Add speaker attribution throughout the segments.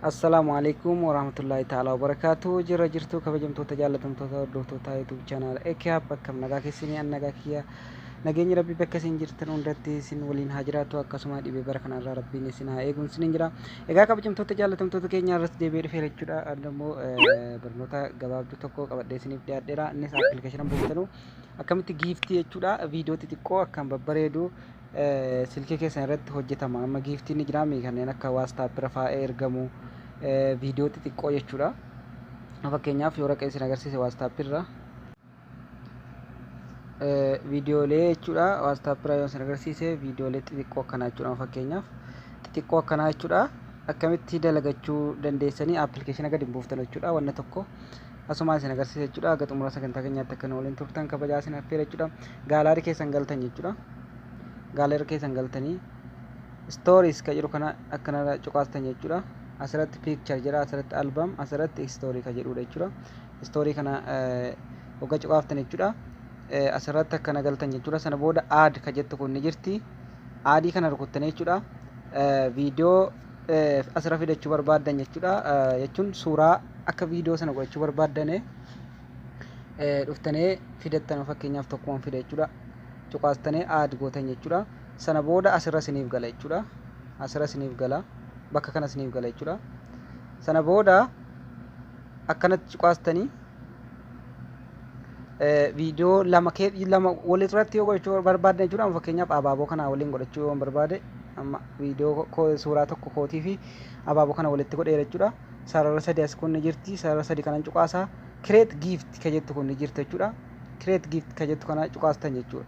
Speaker 1: Assalaamu alaikum warahmatullahi ta'ala wabarakaatu. Jira jirtu kabajamtoota jaallatamtoota hordoftoota YouTube channel Ekiyaab, akkam nagaa keessanii? An nagaa kiyya. Nageenyi Rabbii bakka isin jirtan hundatti isin waliin haa jiraatu, akkasuma dhibee bara kanarraa Rabbiin isin haa eeguun isiniin jira. Egaa kabajamtoota jaallatamtoota keenya, irratti deebi'ee dhufeera jechuudha. An immoo barnoota gabaabduu tokko qabadhee isiniif dhiyaadheera. Innis appilikeeshina buufatanu akkamitti giiftii jechuudha, viidiyoo xixiqqoo akkam babbareedu silkii keessan irratti hojjetama. Amma giiftiin ni jiraami, kanneen akka WhatsApp irra faa'ee ergamu, viidiyoo xixiqqoo jechuudha. Fakkeenyaaf yoo raqee isin agarsiise, WhatsApp irra viidiyoolee jechuudha. WhatsApp irra yoo isin agarsiise, viidiyoolee xixiqqoo akkanaa jechuudha. Fakkeenyaaf xixiqqoo akkanaa jechuudha. Akkamitti dalagachuu dandeessanii appilikeeshina gadi buuftan jechuudha. Wanna tokko asumaan isin agarsiisa jechuudha. Haga xumura sagantaa keenyaatti akka nu waliin turtan kabajaa isin affeera jechuudha. Gallery keessan galtan jechuudha. Gallery keessan galtanii stories ka jedhu kana akkana cuqaastan jechuudha. Asirratti picture jedha, asirratti album, asirratti story ka jedhudha jechuudha. Story kana hogga cuqaaftan jechuudha. Asirratti akkana galtan jechuudha. Sana booda add ka jettu kun ni jirti. Add kana rukuttanii jechuudha. Viidiyoo asirra fidachuu barbaaddan jechuudha. Jechuun suuraa akka viidiyoo sana godhachuu barbaaddane dhuftanii fidattan. Fakkeenyaaf tokkuma fida jechuudha. Cuqaastanii add gootan jechuudha. Sana booda asirra isiniif gala jechuudha. Asirra isiniif gala. Bakka kana isiniif gala jechuudha. Sana booda akkanatti cuqaastanii viidiyoo lama lama walirratti yoo godhachuu barbaaddan jechuudha. Fakkeenyaaf abaaboo kana waliin godhachuu yoo barbaade, amma viidiyoo suuraa tokko kootii fi abaaboo kana walitti godheera jechuudha. Sarara sadi as kun ni jirti. Sarara sadi kanan cuqaasaa. Create gift ka jettu kun ni jirti jechuudha. Create gift ka jettu kana cuqaastan jechuudha.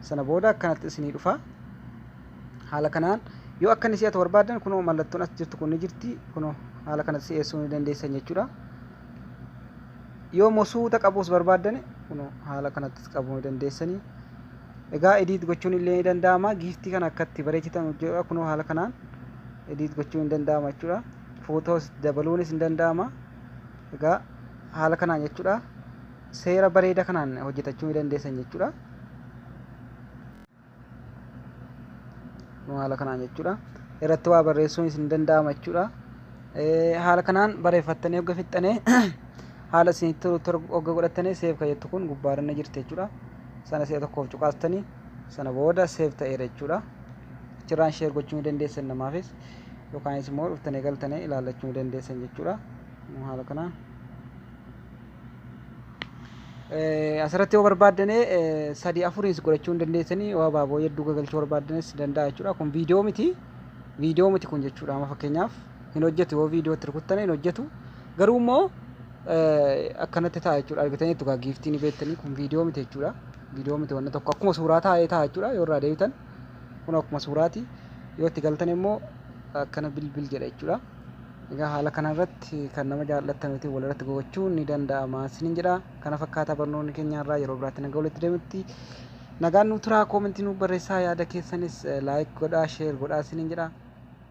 Speaker 1: Sana booda akkanatti isinii dhufa. Haala kanaan yoo akka inni si'atu barbaadan, kunoo mallattoon as jirtu kun ni jirti. Kunoo haala kanatti si'eessuu ni dandeessan jechuudha. Yoo immoo suuta qabuus barbaaddan, kunoo haala kanattis qabuu ni dandeessanii. Egaa edit gochuun illee ni danda'ama. Giiftii kana akkatti bareechitan hojjedha. Kunoo haala kanaan edit gochuun ni danda'ama jechuudha. Footoos dabaluunis ni danda'ama. Egaa haala kanaan jechuudha. Seera bareeda kanaan hojjetachuu ni dandeessan jechuudha. Haala kanaan jechuudha. Irratti waa barreessuunis ni danda'ama jechuudha. Haala kanaan bareeffattanii hogga fixxanii, haala isinitti tolutti hogga godhattanii, save ka jettu kun gubbaarra ni jirti jechuudha. Sana si'a tokkoof cuqaastanii, sana booda save ta'eera jechuudha. Achirraan share gochuu ni dandeessan namaafis, yookaanis immoo dhuftanii galtanii ilaallachuu ni dandeessan jechuudha. Haala kanaan. Asirratti yoo barbaaddane sadii afuriis godhachuu hin dandeessanii, yoo abaaboo hedduu gagalchuu barbaaddanis danda'a jechuudha. Kun viidiyoo miti. Viidiyoo miti kun jechuudha. Amma fakkeenyaaf hin hojjetu, yoo viidiyoo itti rukuttane hin hojjetu. Garuu immoo akkanatti ta'a jechuudha. Argitanii gaa giiftii ni beektanii, kun viidiyoo miti jechuudha. Viidiyoo miti, wanni tokko akkuma suuraa taa'ee ta'a jechuudha. Yoo irraa deebitan kun akkuma suuraati. Yoo itti galtan immoo akkana bilbil jedha jechuudha. Egaa haala kanarratti kan nama jaallattan walirratti gochuun ni danda'ama isiniin jedha. Kana fakkaata barnoonni keenya irraa. Yeroo biraatti nagaa walitti deemutti nagaan nu turaa, koomentii nu barreessaa, yaada keessanis like godhaa, share godhaa isiniin jedha.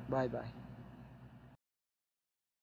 Speaker 1: Baay'ee baay'ee.